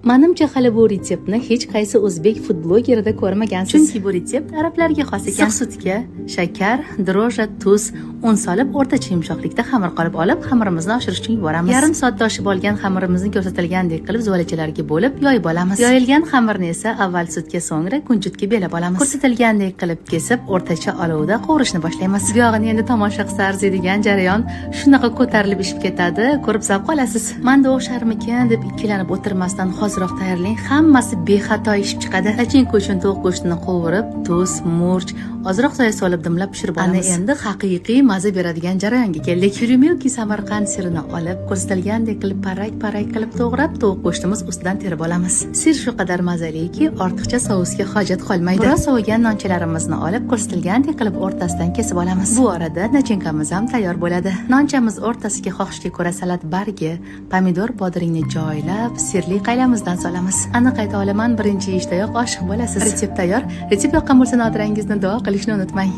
Manimcha, hali bu retseptni hech qaysi o'zbek food blogerida ko'rmagansiz. Chunki bu retsept arablarga xos ekan. Issiq sutga shakar, дрожжи, tuz, un solib, o'rtacha yumshoqlikda xamir qolib olib, xamirimizni oshirish uchun yuboramiz. Yarim soatda oshib olgan xamirimizni ko'rsatilgandek qilib zuvalachalarga bo'lib yoyib olamiz. Yoyilgan xamirni esa avval sutga, so'ngra kunjutga belab olamiz. Ko'rsatilgandek qilib kesib, o'rtacha olovda qovurishni boshlaymiz. Buyog'ini endi tomosha qilsa arziydigan jarayon, shunaqa ko'tarilib ishib ketadi, ko'rib zavq olasiz. Manda o'xsharmikin deb ikkilanib o'tirmasdan hoziroq tayyorlang, hammasi bexato ishib chiqadi. Nachinka uchun tovuq go'shtini qovurib, tuz, murch, ozroq soya solib dimlab pishirib olamiz. Ana endi haqiqiy maza beradigan jarayonga keldik. Premilki Samarqand sirini olib, ko'rsatilgandek qilib parak parak qilib to'g'rab, tovuq go'shtimiz ustidan terib olamiz. Sir shu qadar mazaliki, ortiqcha sousga hojat qolmaydi. Biroz sovigan nonchalarimizni olib, ko'rsatilgandek qilib o'rtasidan kesib olamiz. Bu orada nachinkamiz ham tayyor bo'ladi. Nonchamiz o'rtasiga xohishga ko'ra salat bargi, pomidor, bodringni joylab, sirli qaylamizdan solamiz. Aniq ayta olaman, birinchi yeyishdayoq oshiq bo'lasiz. Retsept tayyor. Retsept yoqqan bo'lsa, nodirangizni duo qilishni unutmang.